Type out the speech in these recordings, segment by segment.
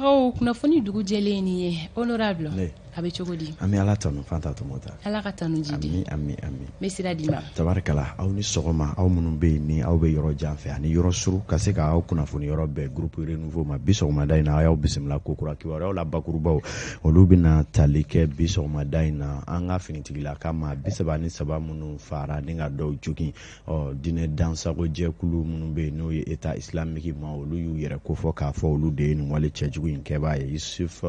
Kanubagaw, kunnafoni dugu jɛlen nin ye. Honorable, a bɛ cogo di? An bɛ Ala tanu, Fanta Tɔmɔta. Ala ka tanu jidi. Ami, ami, ami. N bɛ sira d'i ma. Tabarikala, aw ni sɔgɔma, aw minnu bɛ yen ni aw bɛ yɔrɔ jan fɛ ani yɔrɔ surun ka se ka aw kunnafoni yɔrɔ bɛn groupe Renouveau ma bi sɔgɔmada in na, aw y'aw bisimila kokura. Kibaruyaw la bakurubaw, olu bɛna tali kɛ bi sɔgɔmada in na an ka finitigilaka maa 33 minnu fara ni ka dɔw jogin. Ɔ diinɛ dansagojɛkulu minnu bɛ yen n'o ye État islamique ma, olu y'u yɛrɛ kofɔ k'a fɔ olu de ye nin wale cɛjugu in kɛbaa ye. Yusuf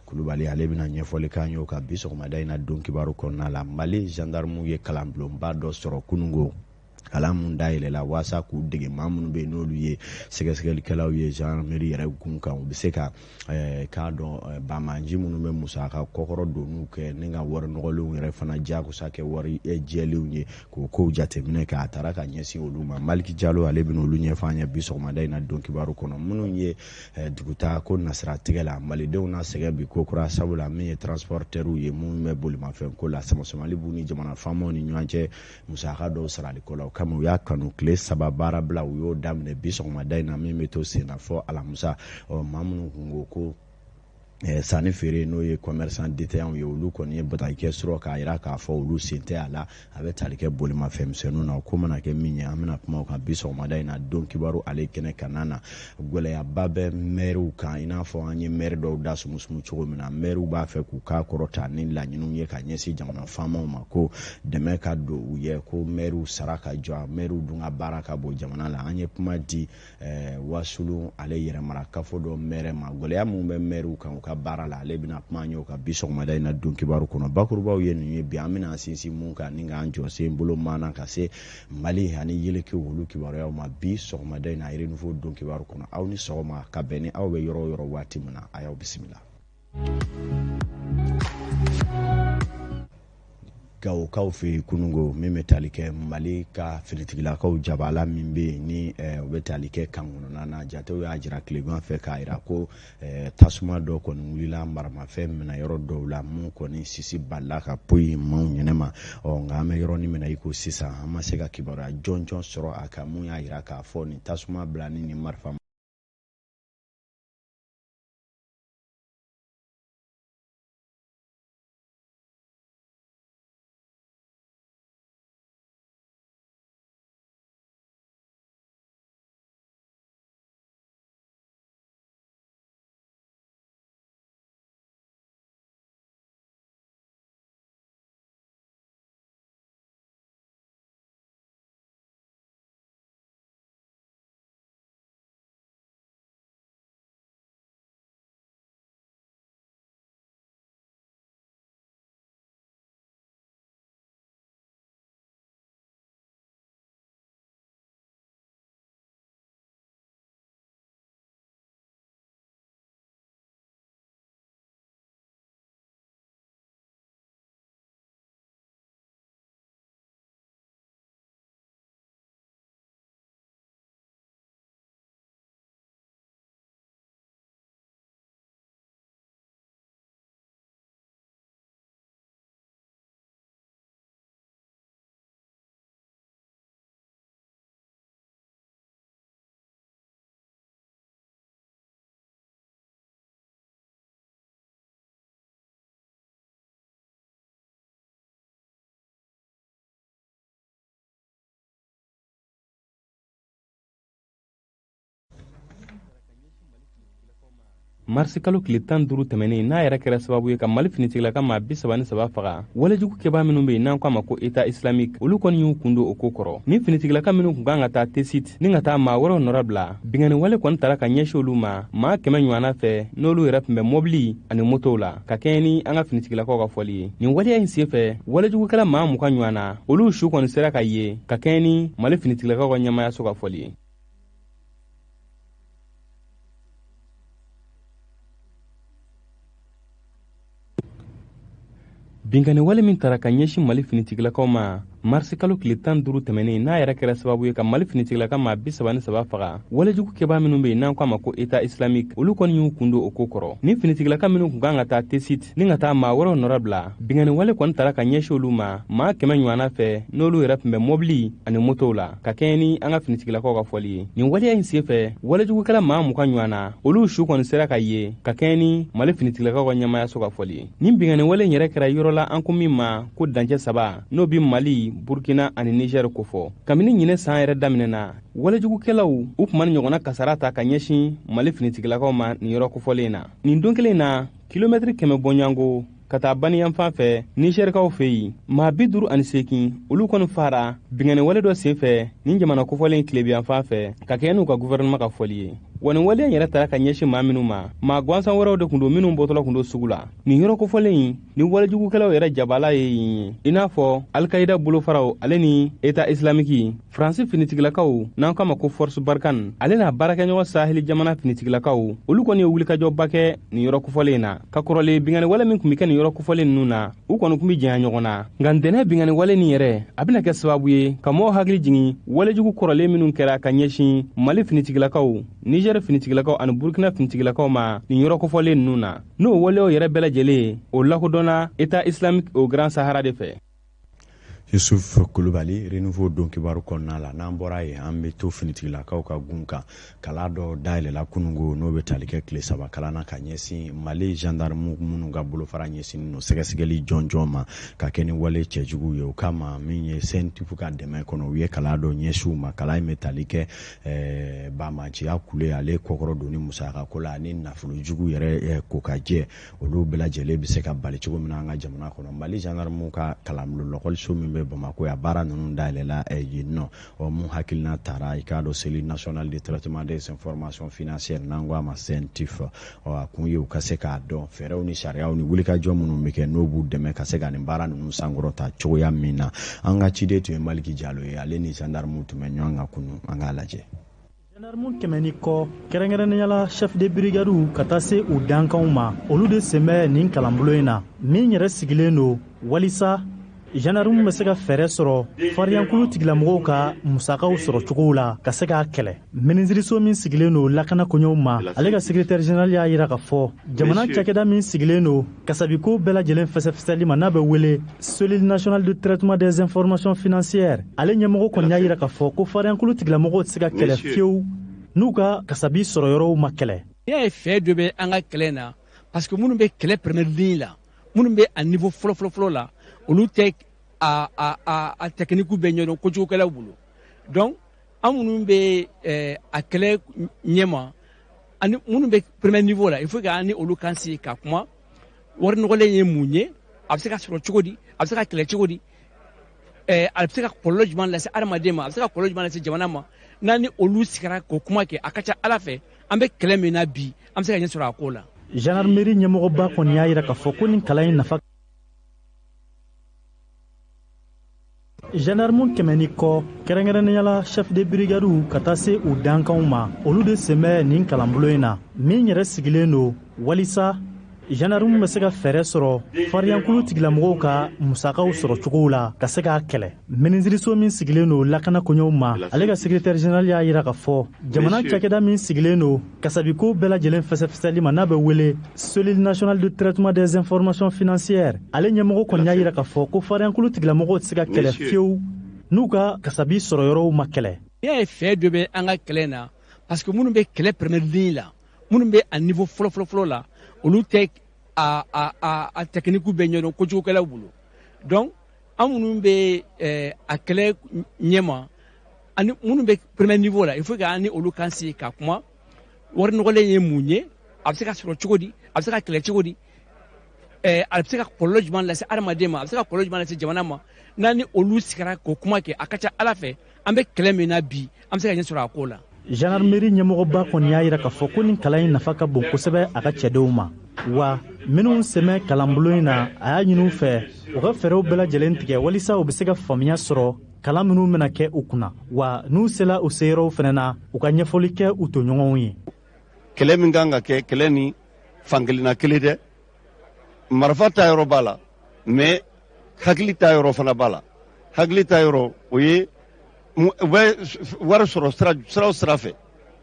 Kulubali, ale bɛna ɲɛfɔli k'an ye o kan bi sɔgɔmada in na don kibaru kɔnɔna la. Mali gendarmew ye kalanbulonba dɔ sɔrɔ kunungo, kalan mun dayɛlɛla waasa k'u dege maa minnu bɛ yen n'olu ye sɛgɛsɛgɛlikɛlaw ye gendarmerie yɛrɛ gun kan, u bɛ se ka k'a dɔn banbaanci minnu bɛ musaka kɔkɔrɔ donniw kɛ ni ka wari nɔgɔlenw yɛrɛ fana jagosa kɛ wari jɛlenw ye, k'o kow jateminɛ k'a taara ka ɲɛsin olu ma. Maliki Jalo, ale bɛna olu ɲɛfɔ an ye bi sɔgɔmada in na don kibaru kɔnɔ. Minnu ye dugutaa ko nasiratigɛ la, malidenw na sɛgɛn bi ko kura, sabula min ye transportɛriw ye minnu bɛ bolimafɛn ko la, samasamali b'u ni jamana faamaw ni ɲɔgɔn cɛ musaka dɔw sarali ko la. O kama u y'a kanu tile 3 baara bila, u y'o daminɛ bi sɔgɔmada in na min bɛ to sen na fɔ alamisa. Ɔ maa minnu kun ko ko sanni feere, n'o ye commerçant détaillant ye, olu kɔni ye bataki kɛ sɔrɔ k'a jira k'a fɔ olu sen tɛ a la. A bɛ tali kɛ bolimafɛn misɛnninw na. O ko mana kɛ min ye, an bɛna kuma o kan bi sɔgɔmada in na don kibaru ale kɛnɛ kanna na. Gɛlɛyaba bɛ mɛriw kan, i n'a fɔ an ye mɛri dɔw da sumusumu cogo min na. Mɛriw b'a fɛ k'u kan kɔrɔta ni laɲiniw ye ka ɲɛsin jamana faamaw ma ko dɛmɛ ka don u ye, ko mɛriw sara ka jɔ, mɛriw dun ka baara ka bon jamana la. An ye kuma di Wasulu ale yɛrɛmara kafo dɔ mɛrɛ ma, gɛlɛya minnu bɛ mɛriw kan u ka baara la, ale bɛna kuma an ye o kan bi sɔgɔmada in na don kibaru kɔnɔ. Bakurubaw ye nin ye bi, an bɛna an sinsin mun kan ni k'an jɔ sen bolo maana ka se Mali ani yelekew olu kibaruyaw ma bi sɔgɔmada in na Renouveau don kibaru kɔnɔ. Aw ni sɔgɔma, ka bɛn ni aw bɛ yɔrɔ o yɔrɔ waati min na, a y'aw bisimila. Gawokaw fɛ yen kunungo, min bɛ tali kɛ Mali ka finitigilakaw jabala min bɛ yen ni u bɛ tali kɛ kan kɔnɔna na, jatew y'a jira tilegan fɛ k'a jira ko tasuma dɔ kɔni wulila maramafɛn minɛ yɔrɔ dɔw la, mun kɔni sisi balila ka poyi maaw ɲɛnɛma. Ɔ nka an bɛ yɔrɔnin min na i ko sisan, an ma se ka kibaruya jɔnjɔn sɔrɔ a kan mun y'a jira k'a fɔ nin tasuma bila ni nin marifa Marisikalo tile 15 tɛmɛnen, n'a yɛrɛ kɛra sababu ye ka Mali finitigilaka maa 33 faga, walejugu kɛbaa minnu bɛ yen n'an ko a ma ko État islamique, olu kɔni y'u kun don o ko kɔrɔ. Ni finitigilaka minnu kun kan ka taa Tesit ni ka taa maa wɛrɛw nɔrɔbila, binkanni wale kɔni tara ka ɲɛsin olu ma maa 100 ɲɔgɔnna fɛ, n'olu yɛrɛ tun bɛ mɔbili ani motow la, ka kɛɲɛ ni an ka finitigilakaw ka fɔli ye. Nin waleya in senfɛ, walejugukɛla maa 20 ɲɔgɔnna, olu su kɔni sera ka ye, ka kɛɲɛ ni Mali finitigilakaw ka ɲɛmaayaso ka fɔli ye. Binkanni wale min tara ka ɲɛsin Mali finitigilakaw ma Marisi kalo tile 15 tɛmɛnen, n'a yɛrɛ kɛra sababu ye ka Mali finitigilaka maa 33 faga, walejugu kɛbaa minnu bɛ yen n'an ko a ma ko État islamique, olu kɔni y'u kun don o ko kɔrɔ. Ni finitigilaka minnu tun kan ka taa Tesit ni ka taa maa wɛrɛw nɔrɔbila, binkanni wale kɔni tara ka ɲɛsin olu ma maa 100 ɲɔgɔnna fɛ, n'olu yɛrɛ tun bɛ mɔbili ani motow la, ka kɛɲɛ ni an ka finitigilakaw ka fɔli ye. Nin waleya in senfɛ, walejugukɛla maa 20 ɲɔgɔnna, olu su kɔni sera ka ye, ka kɛɲɛ ni Mali finitigilakaw ka ɲɛmaayaso ka fɔli ye. Nin binkanni wale in yɛrɛ kɛra yɔrɔ la an ko min ma ko dancɛ 3, n'o bi Mali, Burkina ani Niger kofɔ. Kabini ɲinɛ san yɛrɛ daminɛna, walejugukɛlaw u tun ma nin ɲɔgɔnna kasara ta ka ɲɛsin Mali finitigilakaw ma nin yɔrɔ kofɔlen na. Nin don kelen na, kilomɛtiri 100 bɔɲɔgɔnko ka taa baniyanfan fɛ Nizɛrikaw fɛ yen, maa 58, olu kɔni fara binkanni wale dɔ senfɛ nin jamana kofɔlen tilebiyanfan fɛ, ka kɛɲɛ n'u ka guvɛrɛnɛman ka fɔli ye. Wa nin waleya yɛrɛ tara ka ɲɛsin maa minnu ma, maa gansan wɛrɛw de tun don minnu bɔtɔla tun don sugu la. Nin yɔrɔ kofɔlen in ni walejugukɛlaw yɛrɛ jabala ye yen ye, i n'a fɔ Alikayida bolofaraw ale ni État islamique. Faransi finitigilakaw, n'an k'a ma ko Force Barkhane, ale n'a baarakɛɲɔgɔn saheli jamana finitigilakaw, olu kɔni ye wulikajɔba kɛ nin yɔrɔ kofɔlen in na. Ka kɔrɔlen binkanni wale min tun bɛ kɛ nin yɔrɔ kofɔlen ninnu na, u kɔni tun bɛ janya ɲɔgɔn na. Nka ntɛnɛn binkanni wale nin yɛrɛ, a bɛna kɛ sababu ye ka mɔgɔw hakili jigin walejugu kɔrɔlen minnu kɛra ka ɲɛsin Mali finitigilakaw, Niger finitigilakaw ani Burkina finitigilakaw ma nin yɔrɔ kofɔlen ninnu na. N'o waleyaw yɛrɛ bɛɛ lajɛlen, o lakodɔnna État islamique au Grand Sahara de fɛ. Yusuf Kulubali, Renouveau don kibaru kɔnɔna la. N'an bɔra yen, an bɛ to finitigilakaw ka gun kan. Kalan dɔ dayɛlɛla kunungo, n'o bɛ tali kɛ tile 3 kalan na ka ɲɛsin Mali gendarme minnu ka bolofara ɲɛsinnen don sɛgɛsɛgɛli jɔnjɔn ma ka kɛ ni wale cɛjugu ye. O kama, min ye CENTIF ka dɛmɛ kɔnɔ, u ye kalan dɔ ɲɛsin u ma. Kalan in bɛ tali kɛ banbaanciya kule ale kɔkɔrɔ donni musaka ko la ani nafolo jugu yɛrɛ ko ka jɛ, olu bɛɛ lajɛlen bɛ se ka bali cogo min na an ka jamana kɔnɔ. Mali gendarme ka kalanbulon lɔkɔliso min bɛ Bamakɔ yan, baara ninnu dayɛlɛla yen nɔ. Ɔ mun hakilina taara, i k'a dɔn, Cellule nationale de traitement des informations financières, n'an ko a ma CENTIF. Ɔ a kun ye u ka se k'a dɔn fɛɛrɛw ni sariyaw ni wulikajɔ minnu bɛ kɛ, n'o b'u dɛmɛ ka se ka nin baara ninnu sankɔrɔta cogoya min na. An ka ciden tun ye Maliki Jalo ye, ale ni gendarme tun bɛ ɲɔgɔn kan kunun. An k'a lajɛ. Gendarme 100 ni kɔ, kɛrɛnkɛrɛnnenya la chef de brigade ka taa se u dankanw ma, olu de sen bɛ nin kalanbulon in na min yɛrɛ sigilen don walisa gendarme bɛ se ka fɛɛrɛ sɔrɔ fariyankulu tigilamɔgɔw ka musakaw sɔrɔ cogow la ka se k'a kɛlɛ. Minisiriso min sigilen don lakana koɲɛw ma, ale ka secrétaire général y'a yira k'a fɔ jamana cakɛda min sigilen don kasabiko bɛɛ lajɛlen fɛsɛfɛsɛli ma, n'a bɛ wele Cellule nationale de traitement des informations financières, ale ɲɛmɔgɔ kɔni y'a yira k'a fɔ ko fariyankulu tigilamɔgɔw tɛ se ka kɛlɛ fiyewu n'u ka kasabi sɔrɔ yɔrɔw ma kɛlɛ. N'i y'a ye fɛn dɔ bɛ an ka kɛlɛ na, parce que minnu bɛ kɛlɛ première ligne la, minnu bɛ a niveau fɔlɔ fɔlɔ fɔlɔ la, olu tɛ a technique bɛɛ ɲɛdɔn kojugukɛlaw bolo. Donc an minnu bɛ a kɛlɛ ɲɛma ani minnu bɛ premier niveau la, il faut que an ni olu kan sigi ka kuma. Wari nɔgɔlen ye mun ye? A bɛ se ka sɔrɔ cogo di? A bɛ se ka kɛlɛ cogo di? A bɛ se ka kɔlɔlɔ jumɛn lase adamaden ma? A bɛ se ka kɔlɔlɔ jumɛn lase jamana ma? N'an ni olu sigira k'o kuma kɛ, a ka ca Ala fɛ, an bɛ kɛlɛ min na bi, an bɛ se ka ɲɛ sɔrɔ a ko la. Gendarmerie ɲɛmɔgɔba kɔni y'a yira k'a fɔ ko nin kalan in nafa. Gendarme 100 ni kɔ, kɛrɛnkɛrɛnnenya la chef de brigade ka taa se u dankanw ma, olu de sen bɛ nin kalanbulon in na min yɛrɛ sigilen don walisa gendarme bɛ se ka fɛɛrɛ sɔrɔ fariyankulu tigilamɔgɔw ka musakaw sɔrɔ cogow la ka se k'a kɛlɛ. Minisiriso min sigilen don lakana koɲɛw ma, ale ka secrétaire général y'a yira k'a fɔ jamana cakɛda min sigilen don kasabiko bɛɛ lajɛlen fɛsɛfɛsɛli ma, n'a bɛ wele Cellule nationale de traitement des informations financières, ale ɲɛmɔgɔ kɔni y'a yira k'a fɔ ko fariyankulu tigilamɔgɔw tɛ se ka kɛlɛ fiyewu n'u ka kasabi sɔrɔ yɔrɔw ma kɛlɛ. N'i y'a ye fɛn dɔ bɛ an ka kɛlɛ na, parce que minnu bɛ kɛlɛ première ligne la, minnu bɛ a niveau fɔlɔ fɔlɔ fɔlɔ la, olu tɛ a technique bɛɛ ɲɛdɔn kojugukɛlaw bolo. Donc an minnu bɛ a kɛlɛ ɲɛma ani minnu bɛ premier niveau la, il faut que an ni olu kan sigi ka kuma. Wari nɔgɔlen ye mun ye? A bɛ se ka sɔrɔ cogo di? A bɛ se ka kɛlɛ cogo di? A bɛ se ka kɔlɔlɔ jumɛn lase adamaden ma? A bɛ se ka kɔlɔlɔ jumɛn lase jamana ma? N'an ni olu sigira k'o kuma kɛ, a ka ca Ala fɛ, an bɛ kɛlɛ min na bi, an bɛ se ka ɲɛ sɔrɔ a ko la. Gendarmerie ɲɛmɔgɔba kɔni y'a yira k'a fɔ ko nin kalan in nafa ka bon kosɛbɛ a ka cɛdenw ma. Wa minnu sen bɛ kalanbulon in na, a y'a ɲini u fɛ u ka fɛɛrɛw bɛɛ lajɛlen tigɛ walisa u bɛ se ka faamuya sɔrɔ kalan minnu bɛna kɛ u kunna, wa n'u sela u seyɔrɔw fana na, u ka ɲɛfɔli kɛ u tɔɲɔgɔnw ye. Kɛlɛ min kan ka kɛ, kɛlɛ ni fankelenna kelen dɛ, marifa ta yɔrɔ b'a la, mais hakili ta yɔrɔ fana b'a la. Hakili ta yɔrɔ, o ye u bɛ wari sɔrɔ sira o sira fɛ,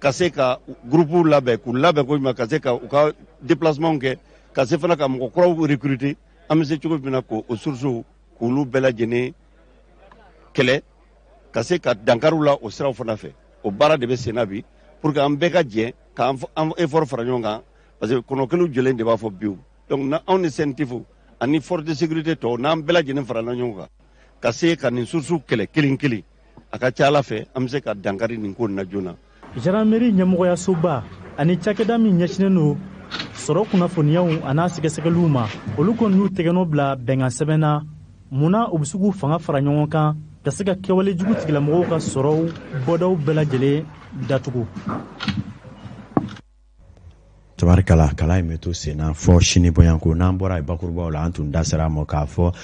ka se ka groupe labɛn, k'u labɛn ko ɲuman, ka se ka u ka déplacement kɛ, ka se fana ka mɔgɔ kuraw recruter. An bɛ se cogo min na k'o sources, k'olu bɛɛ lajɛlen kɛlɛ, ka se ka dankariw la o siraw fana fɛ. O baara de bɛ sen na bi, pour que an bɛɛ ka jɛ k'an effort fara ɲɔgɔn kan, parce que kɔnɔ kelen jɔlen de b'a fɔ biw. Donc na anw ni CENTIF ani force de sécurité tɔw, n'an bɛɛ lajɛlen farala ɲɔgɔn kan ka se ka nin sources kɛlɛ kelen kelen, a ka ca Ala fɛ, an bɛ se ka dankari nin ko nin na joona. Gendarmerie ɲɛmɔgɔyasoba ani cakɛda min ɲɛsinnen don sɔrɔ kunnafoniyaw an'a sɛgɛsɛgɛliw ma, olu kɔni y'u tɛgɛnɔ bila bɛnkan sɛbɛn na. Mun na u bɛ se k'u fanga fara ɲɔgɔn kan ka se ka kɛwale jugu tigilamɔgɔw ka sɔrɔw bɔdaw bɛɛ lajɛlen datugu? Tabarikala, kala in bɛ to sen na fɔ sini bɔyanko. N'an bɔra yen, bakurubaw la, an tun da sera a ma k'a fɔ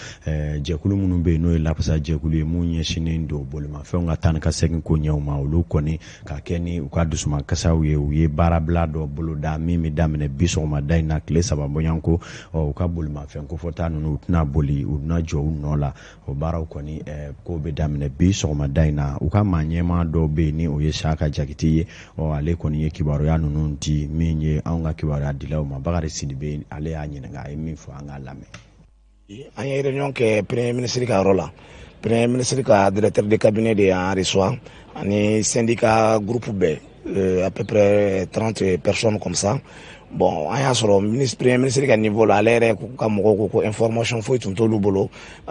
jɛkulu minnu bɛ yen, n'o ye lafasa jɛkulu ye mun ɲɛsinnen don bolimafɛnw ka taa ni ka segin ko ɲɛw ma, olu kɔni ka kɛ ni u ka dusumankasaw ye, u ye baarabila dɔ boloda min bɛ daminɛ bi sɔgɔmada in na, tile 3 bɔyanko. Ɔ, u ka bolimafɛn kofɔta ninnu, u tɛna boli, u tɛna jɔ u nɔ la. O baaraw kɔni ko bɛ daminɛ bi sɔgɔmada in na. U ka maa ɲɛmaa dɔw bɛ yen, ni o ye Saka Jakite ye. Ɔ, ale kɔni ye kibaruya ninnu di min ye anw ka kibaruya dilaw ma, Bakari Sidibe, ale y'a ɲininka, a ye min fɔ, an k'a lamɛn. An ye réunion kɛ premier ministre ka yɔrɔ la. Premier ministre ka directeur de cabinet de y'an reçoit, ani syndicat groupe bɛɛ, à peu près 30 personnes comme ça. Bon, an y'a sɔrɔ ministre, premier ministre ka niveau la, ale yɛrɛ ka mɔgɔw ko ko information foyi tun t'olu bolo,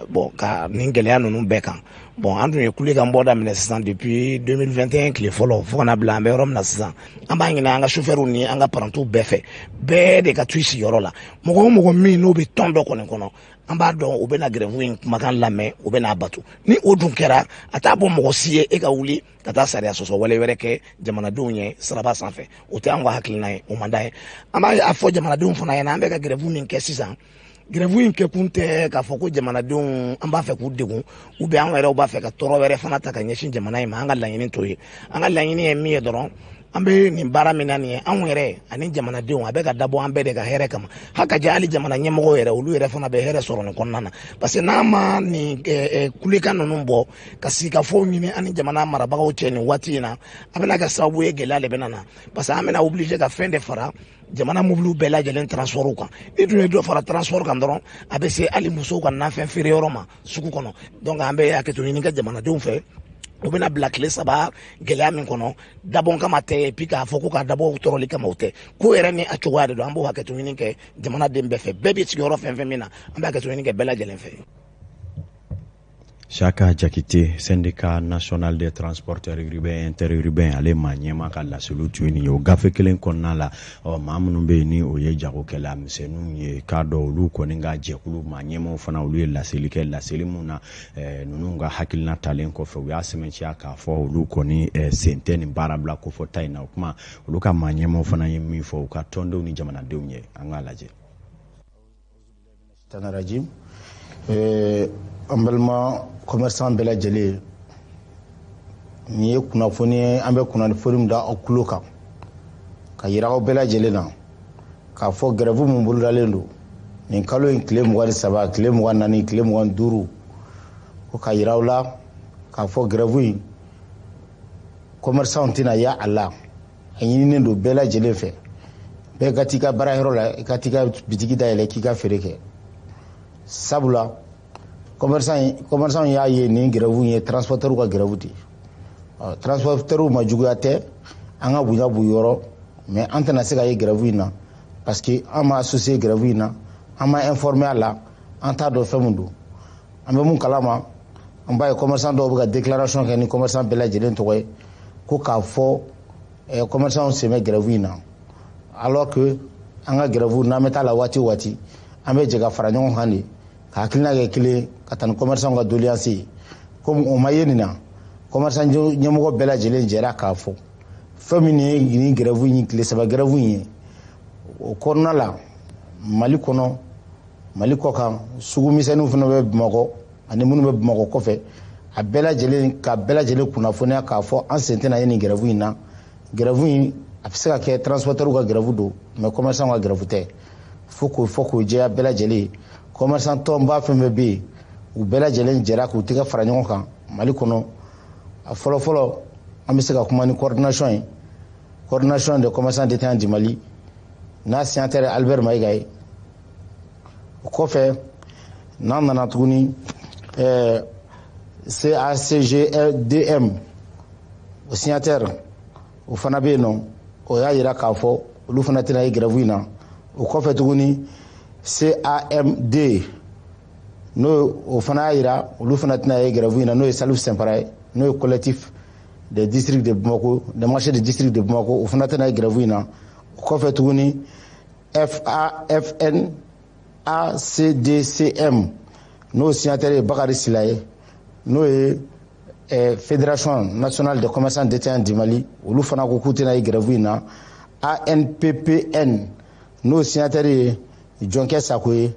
bon, ka nin gɛlɛya ninnu bɛɛ kan. Bon, an dun ye kulekan bɔ daminɛ sisan depuis 2021 tile fɔlɔ fo ka na bila an bɛ yɔrɔ min na sisan. An b'a ɲini an ka chauffeurs ni an ka parantiw bɛɛ fɛ, bɛɛ de ka to i sigiyɔrɔ la. Mɔgɔ o mɔgɔ min n'o bɛ tɔn dɔ kɔni kɔnɔ, an b'a dɔn u bɛna grève in kumakan lamɛn, u bɛna bato. Ni o dun kɛra, a t'a bɔ mɔgɔ si ye e ka wuli ka taa sariya sɔsɔ wale wɛrɛ kɛ jamanadenw ye siraba sanfɛ. O tɛ an ka hakilina ye, o man d'an ye. An b'a fɔ jamanadenw fana ɲɛna, an bɛ ka grève min kɛ sisan, grève in kɛkun tɛ k'a fɔ ko jamanadenw an b'a fɛ k'u degun, ou bien an yɛrɛw b'a fɛ ka tɔɔrɔ wɛrɛ fana ta ka ɲɛsin jamana in ma. An ka laɲini t'o ye. An ka laɲini ye min ye dɔrɔn, an bɛ nin baara min na nin ye, anw yɛrɛ ani jamanadenw, a bɛ ka dabɔ an bɛɛ de ka hɛrɛ kama. Hali ka jɛ hali jamana ɲɛmɔgɔw yɛrɛ, olu yɛrɛ fana bɛ hɛrɛ sɔrɔ nin kɔnɔna na, parce que n'an ma nin kulekan ninnu bɔ ka sigikafɔw ɲini an ni jamana marabagaw cɛ nin waati in na, a bɛna kɛ sababu ye gɛlɛya de bɛna na, parce que an bɛna obligé ka fɛn de fara jamana mobiliw bɛɛ lajɛlen transport kan. Ni dun ye dɔ fara transport kan dɔrɔn, a bɛ se hali musow ka nafɛn feere yɔrɔ ma sugu kɔnɔ. Donc an bɛ hakɛto ɲini kɛ jamanadenw fɛ. U bɛna bila tile 3 gɛlɛya min kɔnɔ, dabɔn kama tɛ, puis k'a fɔ ko k'a dabɔ tɔɔrɔli kama, o tɛ. Ko yɛrɛ ni a cogoya de don. An b'o hakɛto ɲini kɛ jamanaden bɛɛ fɛ, bɛɛ bɛ sigiyɔrɔ fɛn fɛn min na, an bɛ hakɛto ɲini kɛ bɛɛ lajɛlen fɛ. Saka Jakite, syndicat national des transporteurs urbains interurbains, ale maa ɲɛma ka laseliw tun ye nin ye. O gafe kelen kɔnɔna la, ɔ, maa minnu bɛ yen, ni o ye jagokɛla misɛnninw ye, k'a dɔn olu kɔni ka jɛkulu maa ɲɛmaw fana, olu ye laseli kɛ. Laseli mun na, ninnu ka hakilina talen kɔfɛ, u y'a sɛmɛntiya k'a fɔ olu kɔni sen tɛ nin baarabila kofɔta in na. O kuma, olu ka maa ɲɛmaw fana ye min fɔ u ka tɔndenw ni jamanadenw ye, an k'a lajɛ. Tanarajim, an balima commerçant bɛɛ lajɛlen, nin ye kunnafoni ye, an bɛ kunnafoni min da aw tulo kan ka yira aw bɛɛ lajɛlen na k'a fɔ grève min bolodalen don nin kalo in tile 23, tile 24, tile 25, ko ka yira aw la k'a fɔ grève in, commerçant tɛna ya a la. A ɲininen don bɛɛ lajɛlen fɛ, bɛɛ ka t'i ka baarayɔrɔ la, i ka t'i ka bitigi dayɛlɛ k'i ka feere kɛ, sabula commerçant y'a ye nin grève in ye transporteur ka grève de ye. Transporteur ma juguya tɛ, an ka bonya b'u yɔrɔ, mais an tɛna se ka ye grève in na, parce que an ma associé grève in na, an ma informé a la, an t'a dɔn fɛn min don. An bɛ mun kalama, an b'a ye commerçant dɔw bɛ ka déclaration kɛ ni commerçant bɛɛ lajɛlen tɔgɔ ye, ko k'a fɔ commerçant sen bɛ grève in na, alors que an ka grève, n'an bɛ taa la waati o waati, an bɛ jɛ ka fara ɲɔgɔn kan de ka hakilina kɛ kelen ka taa ni commerçant ka doléance ye. Komi o ma ye nin na, commerçant ɲɛmɔgɔ bɛɛ lajɛlen jɛra k'a fɔ fɛn min ye nin grève in, tile 3 grève in ye, o kɔnɔna la, Mali kɔnɔ, Mali kɔkan, sugu misɛnninw fana bɛ Bamakɔ ani minnu bɛ Bamakɔ kɔfɛ, a bɛɛ lajɛlen ka bɛɛ lajɛlen kunnafoniya k'a fɔ an sen tɛna ye nin grève in na. Grève in, a bɛ se ka kɛ transporteur ka grève don, mais commerçant ka grève tɛ. Fo k'o fɔ k'o jɛya bɛɛ lajɛlen ye, commerçant tɔnba fɛn fɛn bɛ yen, U bɛɛ lajɛlen jɛra k'u tɛgɛ fara ɲɔgɔn kan Mali kɔnɔ. A fɔlɔ-fɔlɔ, an bɛ se ka kuma ni coordination ye, coordination des commerçants détaillants du Mali, n'a signataire Albert Maïga ye. O kɔfɛ, n'an nana tuguni, CACGDM, o signataire o fana bɛ yen nɔ, o y'a yira k'a fɔ olu fana tɛna ye grève in na. O kɔfɛ tuguni, CAMD, n'o o fana y'a yira olu fana tɛna ye grève in na, n'o ye Salif Sɛnpara ye, n'o ye collectif des districts de Bamako, des marchés des districts de Bamako, o fana tɛna ye grève in na. O kɔfɛ tuguni, FAFN ACDCM, n'o signataire ye Bakari Sila ye, n'o ye Fédération nationale des commerçants détaillants du Mali, olu fana ko k'u tɛna ye grève in na. ANPPN, n'o signataire ye Jɔnkɛ Sako ye,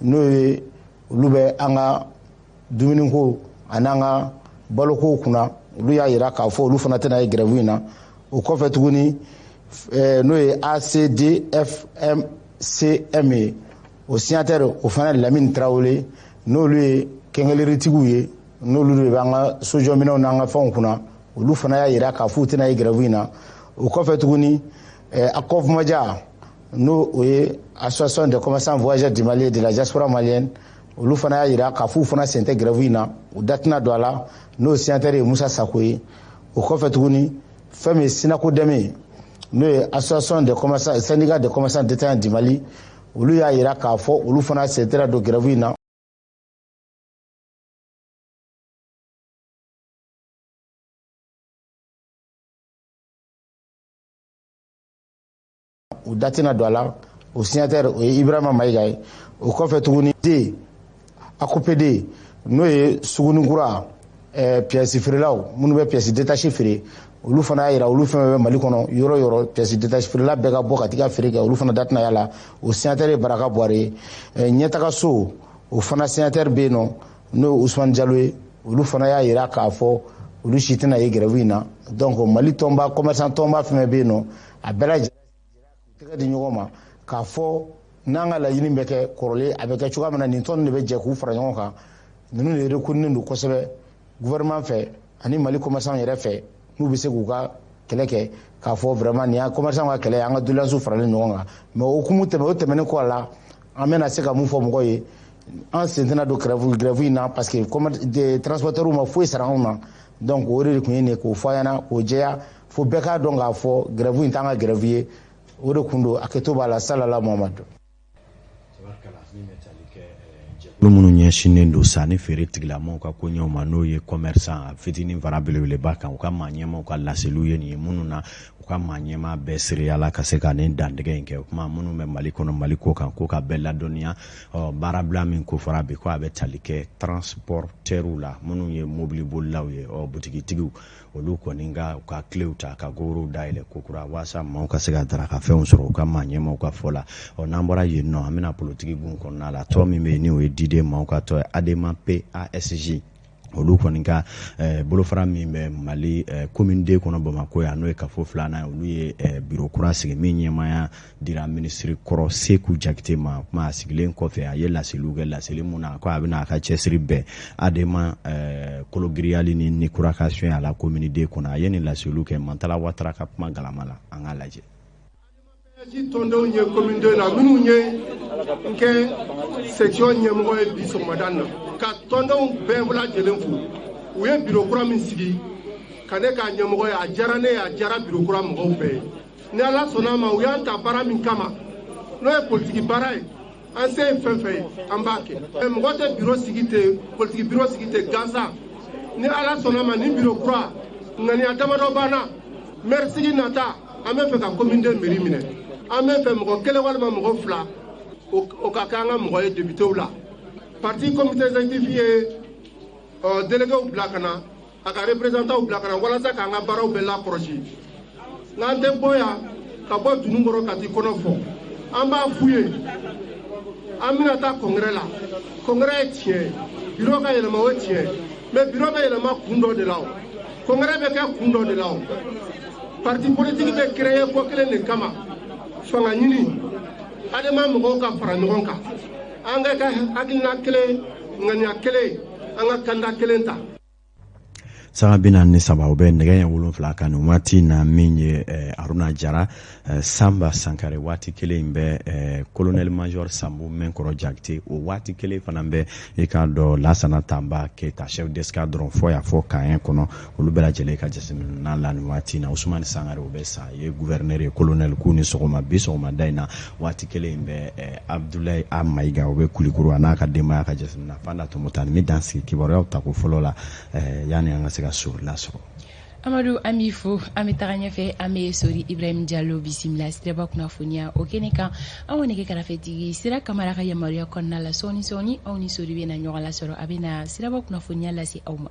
n'o ye olu bɛ an ka dumuniko ani an ka balokow kunna, olu y'a yira k'a fɔ olu fana tɛna ye grève in na. O kɔfɛ tuguni, n'o ye ACDFMCM ye, o signataire o fana ye Lamine Tarawele, n'olu ye kɛnkɛleritigiw ye, n'olu de bɛ an ka sojɔminɛnw n'an ka fɛnw kunna, olu fana y'a yira k'a fɔ u tɛna ye grève in na. O kɔfɛ tuguni, ACOVMADIA, n'o o ye association des commerçants voyageurs du Mali et de la diaspora malienne, olu fana y'a yira k'a fɔ u fana sen tɛ grève in na, u da tɛna don a la, n'o signataire ye Musa Sako ye. O kɔfɛ tuguni, fɛn min ye Sinako Dɛmɛ ye, n'o ye association des commerçants, syndicat des commerçants détaillants du Mali, olu y'a yira k'a fɔ olu fana sen tɛna don grève in na. U da tɛna don a la, o signataire o ye Ibrahima Mayiga ye. O kɔfɛ tuguni, D ACOPD, n'o ye sugunikura pièce feerelaw minnu bɛ pièce détachée feere, olu fana y'a yira olu fɛn bɛ Mali kɔnɔ yɔrɔ yɔrɔ, pièce détachée feerela bɛɛ ka bɔ ka t'i ka feere kɛ, olu fana da tɛna y'a la, o signataire ye Baraka Buware ye. Ɲɛtaga so, o fana signataire bɛ yen nɔ, n'o ye Usumani Jalo ye, olu fana y'a yira k'a fɔ olu si tɛna ye grève in na. Donc Mali tɔnba, commerçant tɔnba fɛn fɛn bɛ yen nɔ, a bɛɛ lajɛlen tɛgɛ di ɲɔgɔn ma k'a fɔ n'an ka laɲini bɛ kɛ kɔrɔlen, a bɛ kɛ cogoya min na, nin tɔn de bɛ jɛ k'u fara ɲɔgɔn kan. Ninnu de reconnu don kosɛbɛ gouvernement fɛ ani Mali commerçant yɛrɛ fɛ, n'u bɛ se k'u ka kɛlɛ kɛ k'a fɔ vraiment nin y'an commerçant ka kɛlɛ ye, an ka doléance faralen ɲɔgɔn kan. Mais o hukumu tɛmɛ, o tɛmɛnen kɔ a la, an bɛna se ka mun fɔ mɔgɔw ye? An sen tɛna don grève in na, parce que transporteurs ma foyi sara anw na. Donc o de tun ye nin ye, k'o fɔ an ɲɛna k'o jɛya, fo bɛɛ k'a dɔn k'a fɔ grève in t'an ka grève ye. O de kun don. A kɛto b'a la, salala Muhamadu. Jɛkulu minnu ɲɛsinnen don sanni feere tigilamɔgɔw ka koɲɛw ma, n'o ye commerçant fitinin fara belebeleba kan, u ka maa ɲɛmaaw ka laseliw ye nin ye, minnu na u ka maa ɲɛmaa bɛɛ seereyala ka se ka nin dantigɛ in kɛ. O kuma minnu bɛ Mali kɔnɔ, Mali ko kan, ko ka bɛɛ ladɔnniya, ɔ baarabila min ko fɔra bi, ko a bɛ tali kɛ transporteurs la, minnu ye mobilibolilaw ye, ɔ butigitigiw, olu kɔni ka u ka kilew ta ka gorow dayɛlɛ kokura walasa maaw ka se ka daraka fɛnw sɔrɔ, u ka maa ɲɛmaaw ka fɔ la. Ɔ n'an bɔra yen nɔ, an bɛna politiki gun kɔnɔna la. Tɔn min bɛ yen ni o ye diden maaw ka tɔn ye, ADEMA PASJ, olu kɔni ka bolofara min bɛ Mali commune deux kɔnɔ Bamakɔ yan, n'o ye kafo filanan ye, olu ye biro kura sigi min ɲɛmaaya dira minisiri kɔrɔ Seku Jakite ma. Kuma a sigilen kɔfɛ, a ye laseliw kɛ, laseli mun na ko a bɛna a ka cɛsiri bɛn ADEMA kologiriyali ni kura ka suɲɛ a la commune deux kɔnɔ. A ye nin laseliw kɛ Mantala Watara ka kuma galama la, an k'a lajɛ. Tɔndenw ye commune deux la minnu ye n kɛ section ɲɛmɔgɔ ye bi sɔgɔmada in na, ka tɔndenw bɛɛ lajɛlen fo. U ye biro kura min sigi ka ne k'a ɲɛmɔgɔ ye, a diyara ne ye, a diyara biro kura mɔgɔw bɛɛ ye. Ni Ala sɔnna a ma, u y'an ta baara min kama, n'o ye politiki baara ye, an se ye fɛn fɛn ye, an b'a kɛ. Mɔgɔ tɛ biro sigi ten, politiki biro sigi ten gansan. Ni Ala sɔnna a ma, nin biro kura ŋaniya damadɔ b'an na. Maire sigi nata, an bɛ fɛ ka commune deux mairie minɛ. An bɛ fɛ mɔgɔ kelen walima mɔgɔ fila o ka kɛ an ka mɔgɔ ye députéw la. Parti comité exécutif ye déléguéw bila ka na, a ka représentants bila ka na walasa k'an ka baaraw bɛɛ lakɔlɔsi. N'an tɛ bɔ yan ka bɔ dunun kɔrɔ ka t'i kɔnɔ fɔ, an b'a f'u ye an bɛna taa congrès la. Congrès ye tiɲɛ ye, bureau ka yɛlɛma o ye tiɲɛ ye, mais bureau bɛ yɛlɛma kun dɔ de la, o congrès bɛ kɛ kun dɔ de la. O parti politique bɛ créer ko kelen de kama, fanga ɲini. ADEMA mɔgɔw ka fara ɲɔgɔn kan, an ka kɛ hakilina kelen, ŋaniya kelen. An ka kanda kelen ta. Sanga 43, o bɛ nɛgɛ ɲɛ 7 kan nin waati na. Min ye Haruna Jara, Sanba Sankare, waati kelen in bɛ colonel major Sambu Mɛnkɔrɔ Jakite, o waati kelen fana bɛ i k'a dɔn Lasana Tanba Keyita, chef d'escadron fɔ y'a fɔ camp kɔnɔ, olu bɛɛ lajɛlen ka jateminɛ la nin waati na. Usumani Sangare, o bɛ sa ye gouverneur ye, colonel, k'u ni sɔgɔma bi sɔgɔmada in na. Waati kelen in bɛ Abudulayi A Mayiga, o bɛ Kulikoro, a n'a ka denbaya ka jateminɛ. Fanda Tɔmɔta, nin bɛ dan sigi kibaruyaw tako fɔlɔ la yanni an ka se ka sori lasɔrɔ. Amadu, an b'i fo. An bɛ taga ɲɛfɛ, an bɛ Sori Ibrahim Jalo bisimila siraba kunnafoniya o kɛnɛ kan. Anw nɛgɛ karafetigi Sira Kamara ka yamaruya kɔnɔna la, sɔɔni sɔɔni aw ni Sori bɛ na ɲɔgɔn lasɔrɔ, a bɛ na siraba kunnafoniya lase aw ma.